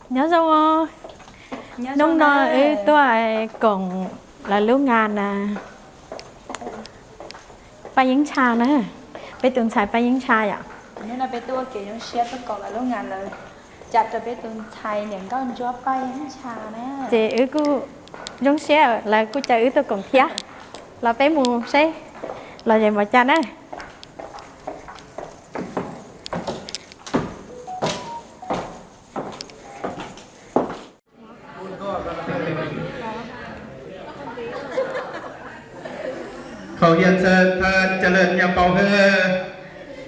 Nyob zoo os. Hnub no wb tuaj koom lawv lub nga na, Paj Yeeb Ntsha na, peb tus ntxhais Paj Yeeb Ntsha yom. Hnub no peb tuaj kev zoo siab tuaj koom lawv lub nga lawm, cas rau peb tus ntxhais niam nkauj ntsuab Paj Yeeb Ntsha na. Ces wb kuj zoo siab lawv kuj caw wb tuaj koom thiab. Los peb mus seb los zem npaum cas na. Khẩu hiệu sơn, thân Jalơn Nyo Pau Hơ,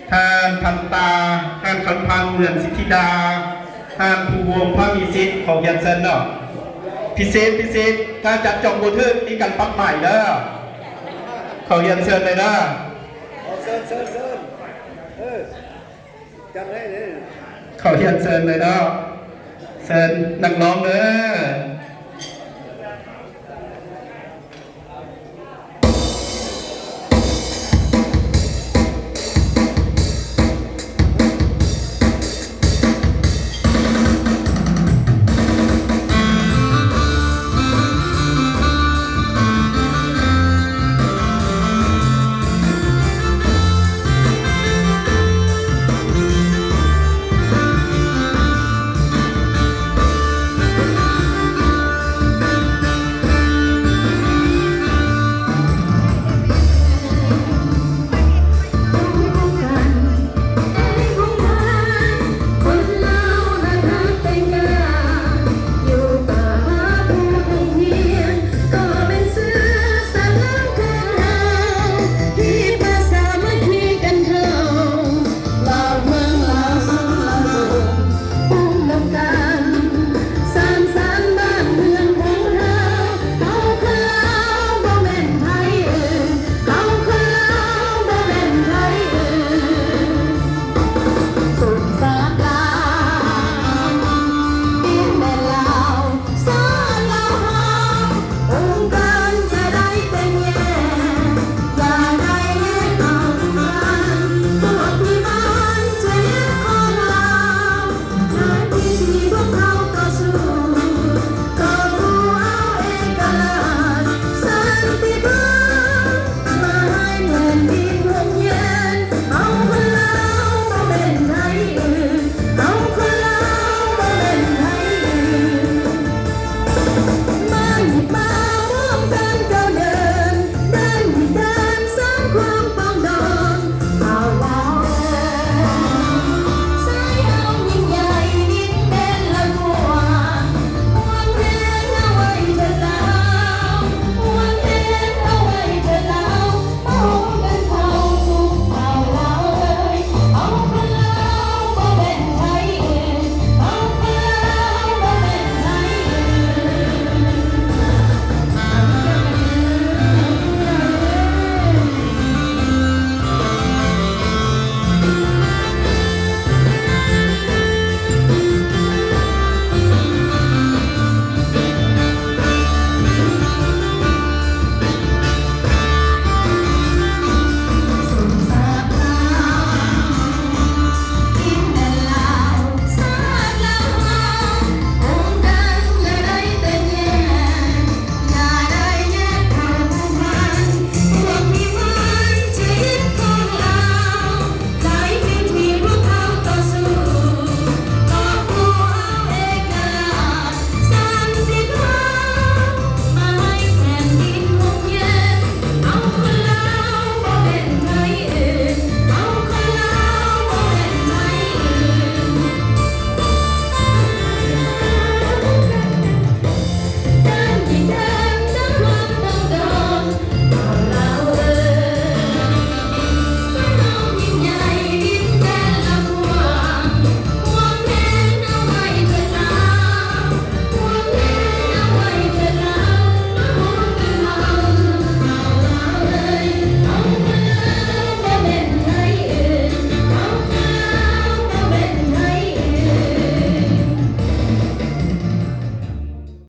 thân Thăn Ta, thân Khánh Phan Nguyễn Sĩ Thi Đa, thân Thu Vuông Phan Mỹ Sít, khẩu hiệu sơn đó. Thí sinh, thí sinh, ta chọn chọn một thước đi cạnh bác Mải đó. Khẩu hiệu sơn này đó. Khẩu hiệu sơn này đó. Sơn nặng lắm đó.